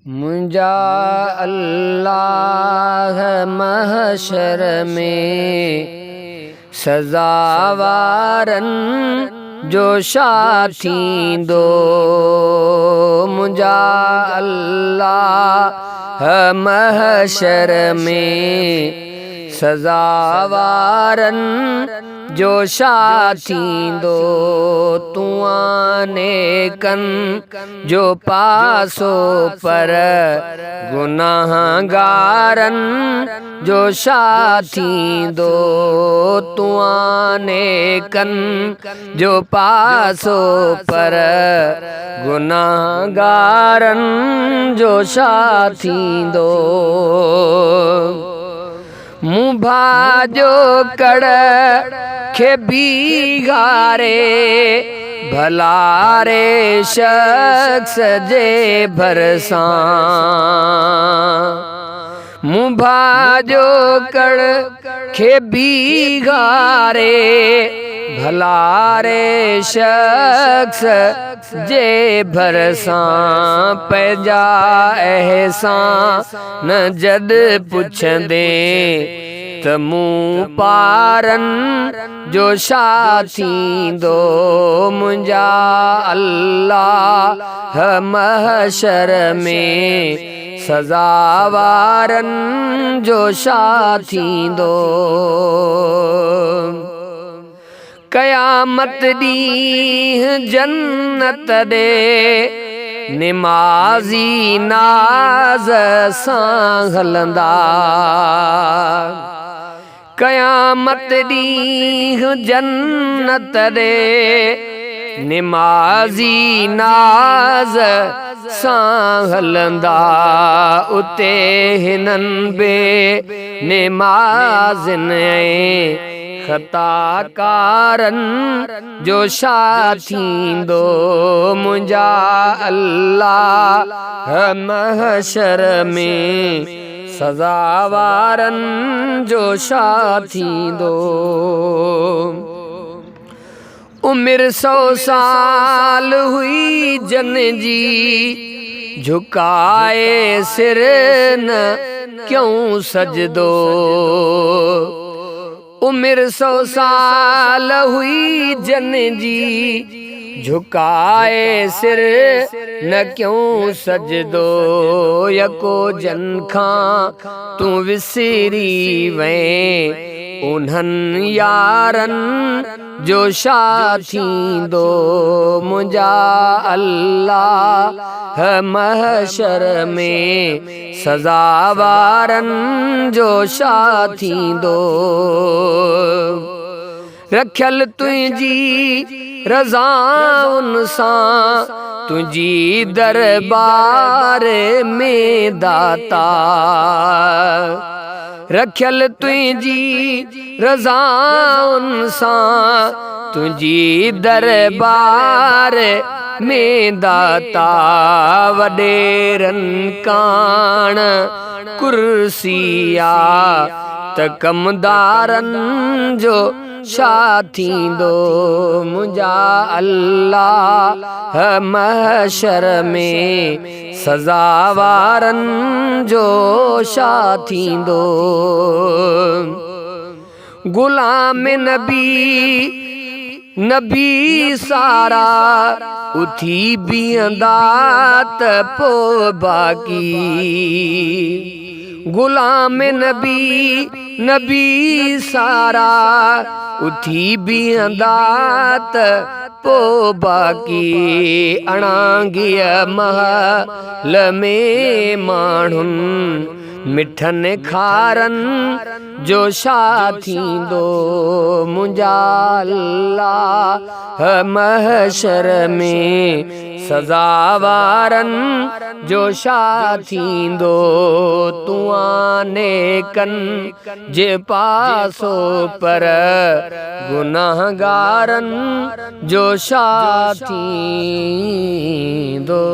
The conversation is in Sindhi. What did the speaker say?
منهنجا الله محشر ۾ سزا وارن جو ڇا ٿيندو؟ منهنجا الله محشر ۾ سزا وارن جو ڇا ٿيندو؟ تون آنيڪن جو پاسو پر گناهگارن جو ڇا ٿيندو؟ تون آنيڪن جو پاسو پر گناهگارن جو ڇا ٿيندو؟ مون ڀاڄو ڪڙ کي بيهاري ڀلاري شخص جي ڀرسان. مون ڀاڄو ڪڙ کي بيهاري ڀلاري شخص جي ڀرسان. پنهنجا احسان جڏ پڇندين ته مون پارن جو ڇا ٿيندو؟ منهنجا الله محشر ۾ سزا وارن جو ڇا ٿيندو؟ قيامت ڏينهن جنت ڏي نمازي ناز سان هلندا. قيامت ڏينهن جنت ڏي نمازي ناز سان هلندا. اتي هنن بي نمازين ۽ خطاڪارن جو ڇا ٿيندو؟ منهنجا الله محشر ۾ سزا وارن جو ڇا ٿيندو؟ عمر سو سال هئي جن جي، جهڪائي سر نه ڪيون سجدو. عمر سو سال هئي جن جي، جهڪائي سر نه ڪيون سجدو. يڪو جن کان تون وسري وئين، انهن يارن جو ڇا ٿيندو؟ منهنجا الله محشر ۾ سزا وارن جو ڇا ٿيندو؟ رکيل تنهنجي رضائن سان تنهنجي دربار ۾ داتا. رکيل تنهنجي رضائن سان تنهنجي دربار ۾ داتا. وڏيرن ڪاڻ ڪرسي آ ته ڪمدارن جو ڇا ٿيندو؟ منهنجا الله محشر ۾ سزا وارن جو ڇا ٿيندو؟ غلام نبي نبي سارا اٿي بيهندا ته پوء باقي. غلام نبي نبي سارا اٿي بيهندا ته پوء باقي. اڻانگيء مهل ۾ ماڻهن مٺن کارن جو ڇا ٿيندو؟ منهنجا الله محشر ۾ سزا وارن جو ڇا ٿيندو؟ تون آنيڪن جي پاسو پر گنهگارن جو ڇا ٿيندو؟